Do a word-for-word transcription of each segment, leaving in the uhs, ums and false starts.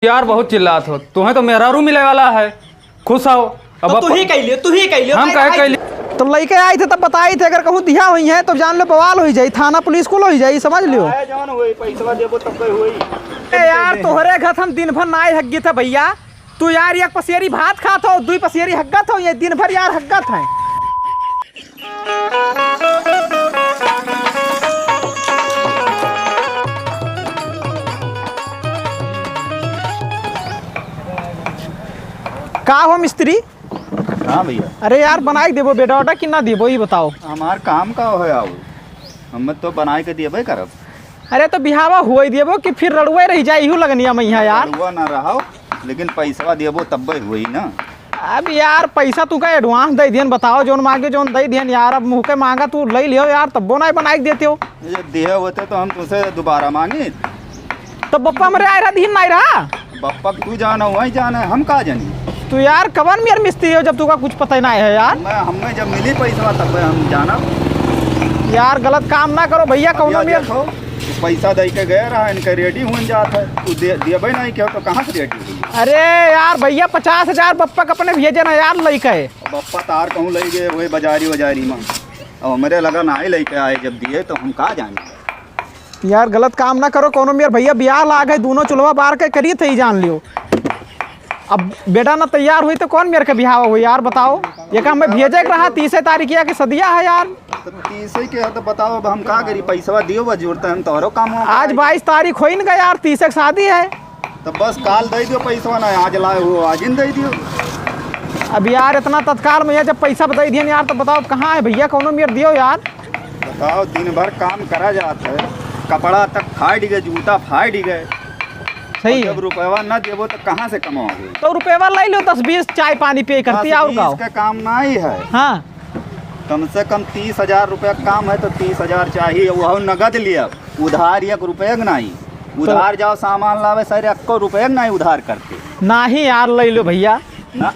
यार, बहुत चिल्लात हो, तुम्हें तो मेहरारू मिले वाला है, खुश हो। अब तो तू ही कह लियो, तू ही कह लियो, हम काहे काहे कह लियो? तो लइके आई थे तब बताई थे, अगर कहूँ दिहा होइहैं तो जान लो बवाल होइ जाई, थाना पुलिस कुल होइ जाई, समझ लियो। आए जौन होई, पैसवा देबो तब पे होई। ए यार, तोहरे घर हम दिन भर नाई हग्गी थे भइया, तू यार एक पसेरी भात खात हो, दुई पसेरी हग्गत हो, ये दिन भर यार हग्गत है। का हो मिस्त्री? हाँ भइया। अरे यार, बनाइ देबो बेडा ओडा कि ना देबो, ई बताओ। हमार काम का हो आओ, हम तो बनाइ के देबे करब। अरे तो बिहावा हुवइ देबो कि फिर रड़ुए रहि जाई, इहू लगनिया मइहाँ यार। रड़ुआ ना रहो, लेकिन पैसवा देबो तब्बे हुई ना। अब यार, पैसा तू का advance दइ दिहन, बताओ, जौन माँगे जौन दइ दिहन यार। अब मुँह के माँगा तू लइ लियो यार, तब्बो नाहीं बनाइ के देते हो। ये दिहे होते तो हम तुमसे दोबारा माँगी। तो बप्पा हमरे आए रहा, दिहिन नाहीं रहा। बप्पा के तू जाना, वही जाना है, हम का जानी। तू यार कवन मेर मिस्त्री हो जब तू का कुछ पता ही नाहीं है यार। मैं, हमें जब मिली पैसा तब हम जाना। यार गलत काम ना करो भइया, अब कौनो यार मेर। देखो, पैसा दइ के गए रहा, इनके ready हुन जात है, तू दे, देबे नाहीं किहो तो कहाँ से ready हुई? अरे यार भइया, पचास हजार बप्पा के अपने भेजे ना यार लइके। बप्पा तार कहूँ लइ गए, वही बाजारी वाजारी में। अब हमरे लगा नाहीं लइके आए, जब दिहे तो हम का जानी। यार गलत काम ना करो, कौनो मेर भइया बियाह लाग है, दूनो चुलवा बार के करी थे, ई जान लियो। अब बेटा ना तैयार हुई तो कौन मेर के बिहावा हुई यार, बताओ। ये काम में भेजे के रहा, तीसे तारीख या के सदिया है यार। तो तीसे के है तो बताओ, अब हम का करी, पैसवा दियो, बस जुड़ते हम तोहरो काम हो। आज बाईस तारीख होई न गया यार, तीसे के शादी है। तो बस काल दइ दियो पैसवा, ना आज लाए हो, आज ही दइ दियो। अब यार इतना तत्काल में जब पैसा बताई दिहन यार, तो बताओ अब कहाँ है भइया, कौनो मेर दियो यार। बताओ, दिन भर काम करा जात है, कपड़ा तक फाट गए, जूता फाट गए। सही और है। जब रुपयवा न देबो तो कहाँ से कमाओगे? तो रुपयवा लइ लो, दस बीस चाय पानी पे करती, दस और का बीस हो? का काम नाहीं है। हाँ। कम से कम तीस हजार रुपया काम है तो तीस हजार चाहिए, वह नगद लिया, उधार एक रुपया के नाहीं। तो उधार जाओ सामान लावे, सर, एक्को रुपया के नाहीं उधार करते। नाहीं यार, लइ लो भइया। ना।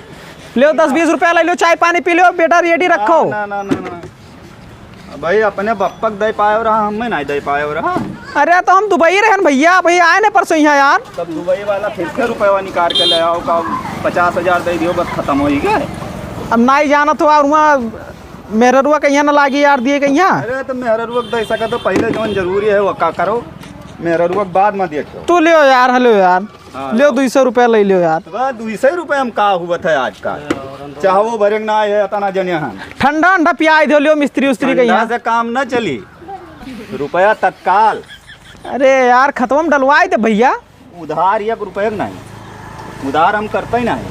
लो दस बीस रुपया लइ लो, चाय पानी पी लो, बेटा ready रखो। ना, ना, ना, ना, ना। अब भाई अपने बप्पा के दइ पायो रहा, हमें नाहीं दइ पायो रहा। अरे तो हम दुबई रहन भइया, अभी आए न परसों यहाँ यार। तब दुबई वाला फिर से रुपयवा निकाल के ले आओ, का पचास हजार दइ दियो, बस खतम होइ गए। अब नाहीं जानत हो, और वहाँ मेहररुआ कहिया न लागी यार, दिए कहिया। अरे तो मेहररुआ के दइ सका तो पहिले जौन जरूरी है वो का करो, मेहररुआ के बाद में देखो। तू लियो यार, हेलो यार। हाँ, लियो, लो। दुई सौ रुपया लइ लियो यार। तो बस, दुई सौ रुपया हम का हुआ था आज का? चाहवो भरे ना है, इतना जने हम। ठंडा, ठंडा पियाइ दो, लियो, मिस्त्री उस्त्री ठंडा कहिया। से काम ना चली, रुपया तत्काल। अरे यार, खतवा में डलवाइ दे भइया। उधार एक रुपया के नाहीं, उधार हम करते ही नाहीं।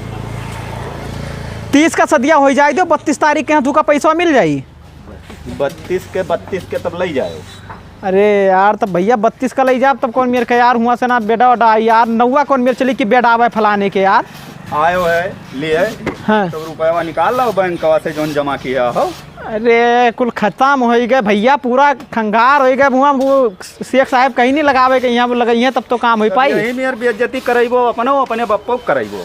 तीस का सदिया होइ जाइ दो, बत्तीस तारीख के यहाँ तुका पैसा मिल जाई। बत्तीस के, बत्तीस के तब लइ जाओ। अरे यार, तब भइया बत्तीस का लइ जाब, तब कौन मेर के यार हुआ से ना बेडा ओडा आई यार, नौवा कौन मेर चली कि बेडा आवे फलाने के यार। आयो है, लिए, हाँ। तब रुपयवा निकाल लाओ बैंकवा से जौन जमा किया हो। अरे, कुल खतम होइ गए भइया, पूरा खंगार होइ गए। हुआ वो शेख साहेब कहीं नाहीं लगावे के, यहाँ वो लगइहैं तब तो काम होइ तब पाई। यही मेर बेइज्जती करइबो, अपनो, अपने बप्पो के करइबो।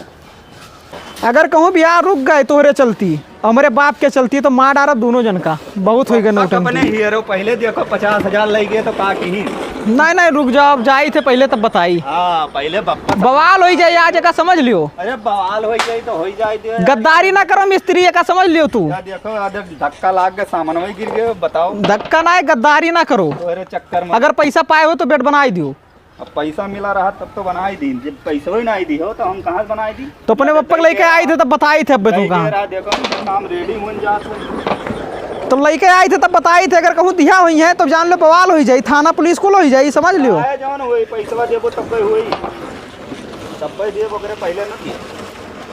अगर कहूँ बियाह रुक गए तोहरे चलती, हमरे बाप के चलती, तो मार डारब दूनो जन का। बहुत होइ गए बप्पा नौटंकी। अपने हियरो पहिले देखो, पचास हजार लइ गए तो का किही? नाहीं, नाहीं, रुक जाओ, अब जाई थे पहिले तब बताई। हाँ, पहिले बप्पा से बवाल होइ जाए आज, एका समझ लियो। अरे बवाल होइ जाए तो होइ जाए दे। गद्दारी ना करो मिस्त्री, एका समझ लियो तू। या देखो, अगर धक्का लाग के सामान वही गिर गए, बताओ। धक्का ना है, गद्दारी ना करो। तोहरे चक्कर में। अगर पैसा पाए हो तो बेड बनाइ दियो। अब पैसा मिला रहा तब तो बनाइ दी, जब पैसा ही नाहीं दी हो तो हम कहाँ से बनाइ दी? तो अपने बप्पा के लइके आई थे तब बताई थे अब्बे तू कहाँ। रहा, देखो, हम काम ready हुन जात है। तो लइके आई थे तब बताई थे, अगर कहूँ दिहा होइहैं तो जान लो बवाल होइ जाई, थाना पुलिस कुल होइ जाई, समझ लियो। आए जौन होई, पैसवा देबो तब्बे होई, तब्बे देबो, ओकरे पहिले न दिए।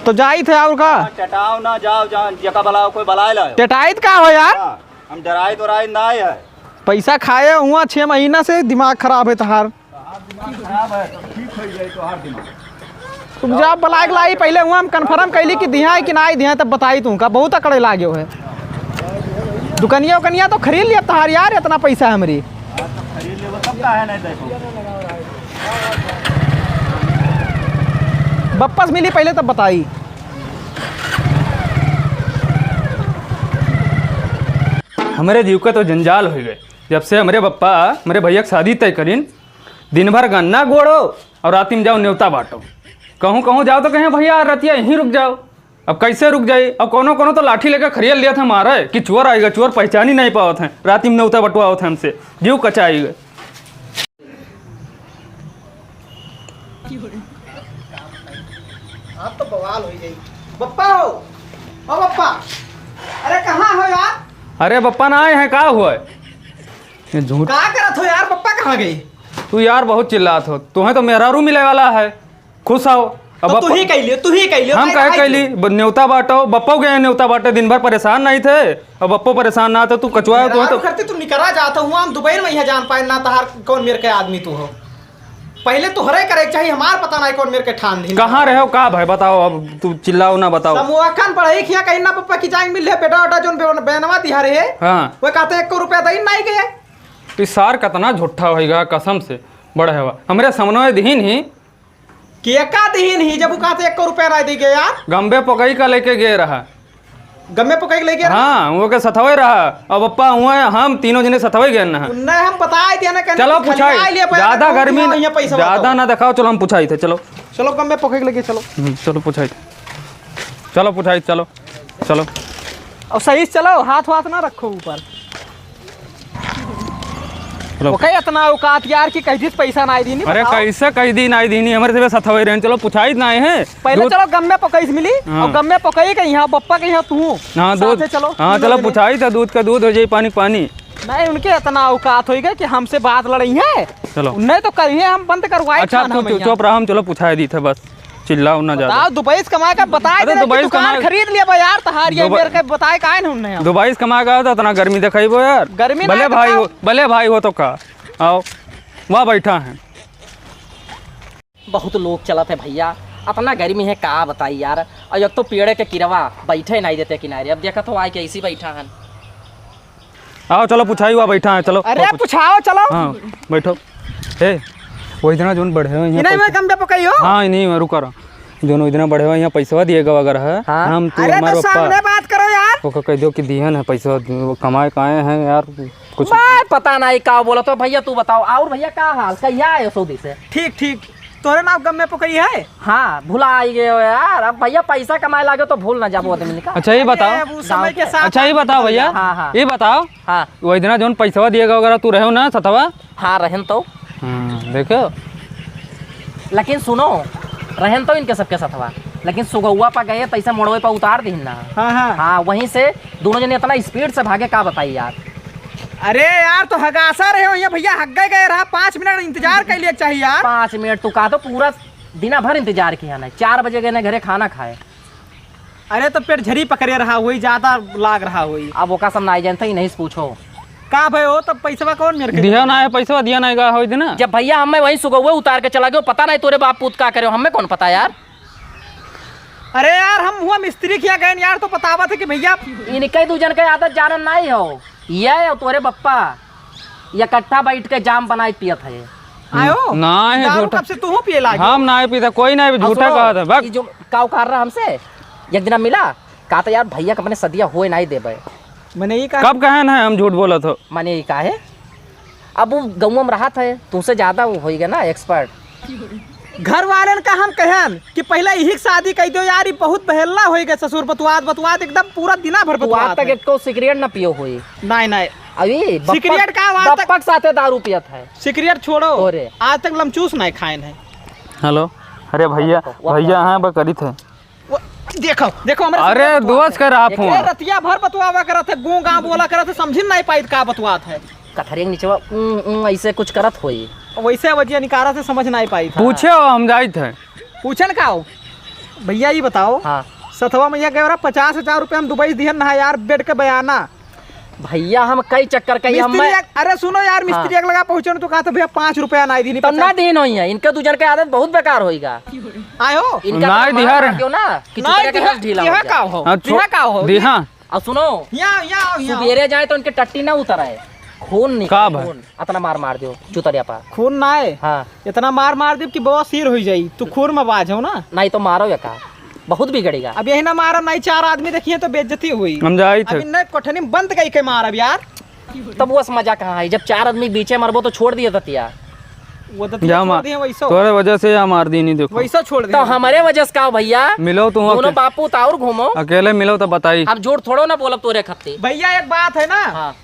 तो जाई थे और का? हाँ, चटाओ ना जाओ, जान जेका बलाओ कोई बलाए लाओ। चटाइत का हो यार? हाँ, हम डराइत वराइत नाहीं है। पैसा खाए हुआ छह महीना से, दिमाग खराब है तहार। तहार दिमाग खराब है, तो ठीक होइ जाए तोहार दिमाग। तुम जा बलाइक लाई, पहिले हुआ हम confirm कइली कि दिहा है कि नाहीं दिहा है, तब बताई तुमका। बहुत अकड़े लाग्यो है। दुकनिया उकनिया तो खरीद लिया तहार यार, इतना पैसा है हमरी। हाँ, तो खरीद लेबो, तब का है, नहीं देखो। वापस मिली पहिले तब बताई। हमरे जीव का तो जंजाल होइ गए, जब से हमरे बप्पा हमरे भइया के शादी तय करिन। दिन भर गन्ना गोड़ो और राती में जाओ नेवता बांटो। कहूँ कहूँ जाओ तो कहें, "भइया, रतिया यहीं रुक जाओ।" अब कैसे रुक जाई? अब कौनो कौनो तो लाठी लेके खरिया लिया था मारे कि चोर आइगा, चोर पहचानी नहीं पावत हैं, राती में नेवता बटवावत हैं हमसे, जीव कचाइगा। आप तो बवाल हो जाई। बप्पा हो, ओ बप्पा, अरे कहाँ हो यार? अरे बप्पा ना आए हैं, का हुआ है? ये झूठ। का करत हो यार, बप्पा कहाँ गए? तू यार बहुत चिल्लात हो, तुम्हें तो मेहरारू मिले वाला है, खुश हो। अब तो बप्पा तू ही कह लियो, तू ही कह लियो, हम काहे कहे कह ली? ब-, नेवता बाटो, बप्पो गए नेवता बाटे, दिन भर परेशान नहीं थे, अब बप्पो परेशान ना थे, तू कचुआ हो, तू मेहरारू तो खरती तू निकरा जात हो, हम दुबई में यहाँ जान पाए ना, तहार कौन मेर के आदमी तू हो? पहले तोहरे करे के चाही, हमार पता नहीं कौन मेर के ठान दिन। कहाँ रहे हो, का भाई बताओ, अब तू चिल्लाओ ना बताओ। समूहखन पढ़ई खिया कहीं ना पप्पा की जाए मिल रहे, बेटा बेटा जोन बेन-, बेनवा दिहा रहे, हाँ। वो कहते एक को रुपया दई नहीं गए। ई सार कतना झूठा होइगा, कसम से, बड़ हवा। हमरे समनवे दिहिन ही। केका दिहिन ही, जब उ कहते एक रुपया ना दी गए यार। गम्बे पकई का लेके गए रहा। गम्बे पकई के लेके रहा? हाँ, वो के सथवे रहा। अब पप्पा हुए, हम तीनों जने सथवे गए ना। उन्ने हम बताए दिया ना, कहने चलो कि पूछाई। खलिया लिया, ज्यादा पैसा गर्मी ना, यहाँ पैसा ज्यादा बताओ। ना दिखाओ, चलो हम पूछाई थे, चलो। चलो गम्बे पकई के लेके चलो। हम्म, चलो पूछाई थे। चलो पूछाई, चलो। चलो। और सही से चलो, हाथ वाथ ना रखो ऊपर। चलो। ओके, इतना औकात यार कि कह दी पैसा ना आई दीनी, अरे बताओ। कैसे कह दी ना आई दीनी? हमारे से सथवे रहन। चलो पूछाई ना है। पहले दूध चलो गम्मे पकई से मिली, हाँ। और गम्मे पकई के यहाँ बप्पा के यहाँ तू। हाँ, साथे दूध। चलो। हाँ, चलो पूछाई तो दूध का दूध हो जाई, पानी पानी। नहीं, उनके इतना औकात होइगा कि हमसे बात लड़ई है। चलो। नहीं तो कहिए हम बंद करवाए अच्छा, खाना तू में चुप यहाँ। रहा, हम चलो पूछाई दी थे बस। चिल्लाओ ना ज्यादा। बताओ, दुबई से कमाए का बताए अरे, देना कि दुबई से दुकान कमाए खरीद लिया बा यार, तहार ये दुबई मेरे के बताए काहे नहीं उन्हें हम? दुबई से कमाए का तो इतना गर्मी दिखाई वो यार। गर्मी ना भले भाई हो, दिखाओ। भले भाई हो तो का? आओ, वहाँ बैठा है। बहुत लोग चलत है भैया, इतना गर्मी है का बताई यार। और एक तो पेड़ के किरवा बैठे नहीं देते किनारे, अब देखा तो आए के ऐसी बैठा है। आओ, चलो, पुछाई हुआ बैठा है, चलो। अरे, आओ, पुछ- पुछाओ, चलो। हाँ, बैठो। ए, वही जना जोन बढ़े हो यहाँ इन्हें पैसा- में कम दे पकाई हो? हाँ, इन्हीं में रुका रहो। जोन वही जना बढ़े हो यहाँ पैसवा दिए गवा अगर है, हाँ। हम, तू, अरे, हमारे तो पप्पा। सामने बात करो यार। ओका कह दो कि दिहन है पैसा, वो कमाए काए हैं यार, कुछ। मैं पता नहीं का बोला तो भैया, तू बताओ। और भैया, का हाल? कहिया आए हो सऊदी से? ठीक, ठीक। तोरे नाम गम्मे पकई है? हाँ, भुला ही गए हो यार। अब भैया पैसा कमाए लागे तो भूल ना जाबो आदमी का। अच्छा, ये बताओ। अरे, वो समय के साथ अच्छा, ये बताओ भैया, हाँ, हाँ। ये बताओ, हाँ। वो इतना जोन पैसवा दिए गवा अगर तू रहे हो ना सथवा? हाँ, रहन तो। हम्म, देखो। लेकिन सुनो, रहन तो इनके सबके सथवा, लेकिन सुगौवा पा गए तैसे मोड़वे पा उतार दीन ना। हाँ, हाँ। हाँ, वहीं से दोनों जने इतना स्पीड से भागे, का बताई यार। अरे यार, तो हगासा रहे हो यहाँ भैया, हग्गे गए रहा, पाँच मिनट इंतजार कर लिए चाहिए यार। पाँच मिनट तू का तो पूरा दिना भर इंतजार किया ना, चार बजे गए ना घरे खाना खाए। अरे तो पेट झरी पकड़े रहा हुई, ज्यादा लाग रहा हुई। अब ओका सब नाई जानते ही नहीं से पूछो। का भाई हो, तब पैसवा कौन मेरे के दिया ना है, पैसवा दिया ना है, का हो इतना? जब भैया हमें वहीं सुगौवे उतार के चला गयो, पता नहीं तोरे बाप पूत का करे हो, हमें कौन पता यार। अरे यार, हम हुआ मिस्त्री किया गए यार, तो बतावा थे कि भैया इनके दू जन के आदत जानन नहीं हो, ये और तोरे बप्पा इकट्ठा बैठ के जाम बनाए पियत है। आयो? ना है दारू झूठा। कब से तू पिए लागे? हम ना पीता, कोई ना, झूठा सुनो, कहा था, बक। ई जो काव कर रहा हमसे, एक दिन मिला, कहा था, "यार, भैया के अपने सदिया होए नहीं देबे।" मैंने ये कहा। कब कहे ना हम झूठ बोलत हो? मैंने ये कहा है, अब वो गौवा में रहत है, तुमसे ज्यादा वो होइगा ना expert। घर वालन का हम कहन कि पहले यही शादी कह दो यार, ये बहुत बहेला होइगा ससुर, बतवात, बतवात एकदम पूरा दिना भर बतवात तक है। एको सिगरेट ना पियो होई। नहीं, नहीं। अभी बप्पक, सिगरेट का आज तक बप्पक साथे दारू पियत है। सिगरेट छोड़ो। अरे। आज तक लमचूस नहीं खाए हैं। हेलो। अरे भैया, वो भैया हैं, बकरी थे। वो, देखो, देखो, हमरे अरे, से बतवात दोस्त है। का रहा फोन। अरे, रतिया भर बतवावा करत है, गूं गां बोला करत है, समझी नहीं पाई का बतवात है। कथरिया के नीचे वा, ऊं, ऊं, ऐसे कुछ करत होई। वैसे वजिया निकारा से समझ नहीं पाई था। पूछे हो, हम जाइत है। पूछन का हो? भैया, ये बताओ, हाँ। सथवा मैया कह रहा, "पचास हजार रुपया हम दुबई दिहन ना यार, बेड के बयाना।" भैया, हम कई चक्कर कई, हम मिस्त्री मैं एक, अरे सुनो यार, मिस्त्री हाँ। एक लगा पहुंचन तो कहा था, "भैया, पाँच रुपया ना दीनी, तब ना पचास।" दीन होई है, इनके दू जन के आदत बहुत बेकार होइगा। आयो? इनका ना तो दिहा मार रे। क्यों ना, कि ना चुतिया के दिहा, नस ढीला हो दिहा जाए। का हो? हाँ, छो-, दिहा का हो? दिहा। और सुनो, यहाँ, यहाँ, यहाँ। सुबेरे जाए तो इनके टट्टी ना उतर आए, खून निकले, का भाई? खून। अतना मार मार दियो चुतरिया पर। खून ना आए? हाँ। इतना मार मार दियो कि बवा सिर हुई जाई। तू खून में बाज हो ना? नहीं तो मारो या का? बहुत बिगड़ेगा। अब यही ना मारा, नहीं चार आदमी देखिए तो बेइज्जती हुई। हम जाई थे। अब इन्हें कोठनी में बंद कई के मार अब यार। तब वो मजा कहाँ है? जब चार आदमी बीचे मरबो तो छोड़ दिए ततिया। वो तो जा छोड़ मार, दिए वैसो। तोरे वजह से या मार दी नहीं, देखो। वैसो छोड़ दिए। तो हमरे वजह से का हो भैया? मिलो तो वहाँ दोनों के बापू तो और घूमो। अकेले मिलो तो बताई। हम झूठ थोड़ो ना बोलब तोरे खत्ते। भैया एक बात है ना, हाँ।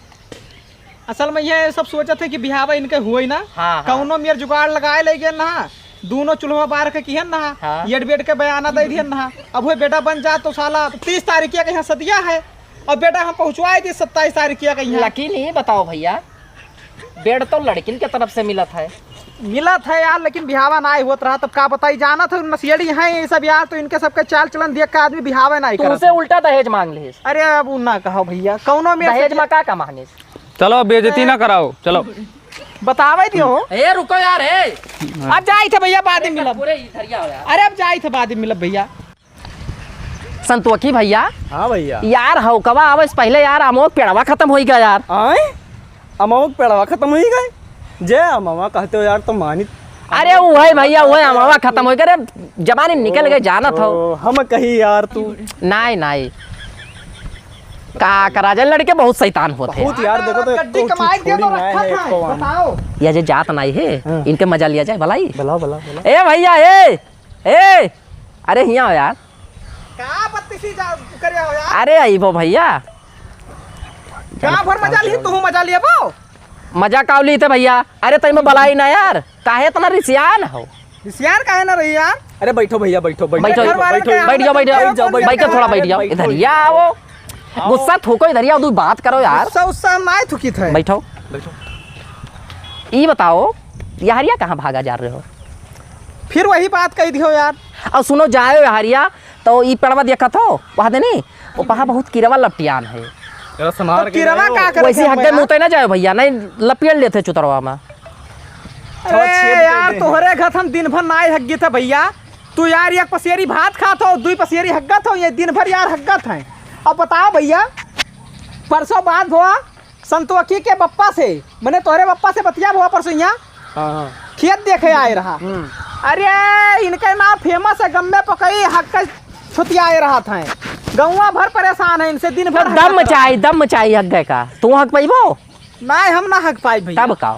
असल में ये सब सोचत है कि बिहावा इनके हुए ना, हाँ, हाँ। कौनो मेर जुगाड़ लगाए ले गए ना, दोनों चूल्हा बार के किहन ना, हाँ। एड बेड के बयाना दे दिहन ना। अब वो बेटा बन जा तो साला तीस तारीख के यहाँ सदिया है, और बेटा हम पहुँचवाए दी सत्ताईस तारीख के यहाँ। लेकिन ये बताओ भैया, बेड तो लड़किन के तरफ से मिलत है। मिलत है यार, लेकिन बिहावा ना होत रहा, तब का बताई, जानत है नशेड़ी हैं ये सब यार, तो इनके सबके चाल चलन देख के आदमी बिहावे ना करत। उसे उल्टा दहेज मांग लेस। अरे अब उ ना कहो भैया, कौनो में दहेज से में का का मांगेस? चलो बेइज्जती ना कराओ, चलो। बतावे दियो। ए रुको यार, ए। अब जाई थे भैया, बाद में मिलब। पूरे इधरिया हो यार। अरे अब जाई थे बाद में मिलब भैया। संतोखी भैया। हाँ भैया। यार, हौकवा आवे से पहिले यार, अमवा के पेड़वा खतम होई गया यार। आय? अमवा के पेड़वा खतम होई गए? जे अमवा कहते हो यार, तो मानित। अरे, उहे भैया, उहे अमवा खतम होई गए रे, जबानी निकल गए, जानत हो। ओ, हम कही यार तू। नाई, नाई। का करा जाए, लड़के बहुत शैतान होत हैं। बहुत यार, देखो तो गड्डी एको कमाई दे छोड़ी तो ना रखा है, था, एको आम। बताओ। या जे जात नाई है, हाँ। इनके मजा लिया जाए, भलाई। भला, भला, भला। ए भैया, ए, ए, अरे हियाँ आओ यार। का बत्तीसी जा-, करे हो यार? अरे अइबो भैया। गाँव भर मजा ली, तू मजा लियबो? मजा काव ली थे भैया? अरे तई में बलाई ना यार, काहे इतना रिसियान हो? रिसियान काहे ना रही यार? अरे बैठो भैया, बैठो, बैठो, बैठो, घर वाले बैठो, के बैठ जाओ, बैठ जाओ, बैठ जाओ, बैठ जाओ, बैठ जाओ, थोड़ा बैठ जाओ, बैठो। इधर ही आओ। हाँ। गुस्सा थूको, इधर ही आओ, दो बात करो यार। गुस्सा उस्सा हम नाय थूकी थे। बैठो। बैठो। ई बताओ, यहरिया कहाँ भागा जा रहे हो? फिर वही बात कही दियो यार। और सुनो, जायो यहरिया, तो ई पेड़वा देखत हो, वहाँ देनी, वो पहा बहुत किरवा लपटियान है। जरा संभाल तो के किरवा जाओ। का करे वैसे थे हग्गे भैया? मुँह ना जाओ भैया, नहीं लपियल लेते चुतरवा में। अरे थोड़ा छेद दे यार, दे। तोहरे घर हम दिन भर नाय हग्गी थे भैया। तू यार एक पसेरी भात खात हो, दुई पसेरी हग्गत हो, ये दिन भर यार हग्गत है। अब बताओ भैया, परसों बात हुआ, संतोखी के बप्पा से, मने तोहरे बप्पा से बतिया हुआ परसों यहाँ। हाँ, हाँ। खेत देखे आए रहा। हम्म। अरे, इनके नाम famous है, गम्मे पकई, हक छुतियाए रहा था। गौवा भर परेशान है इनसे, दिन भर तो हक दम रहा। चाही, दम चाही हक गए का। तू हक पइबो? नाय, हम ना हक पाई भैया। तब का?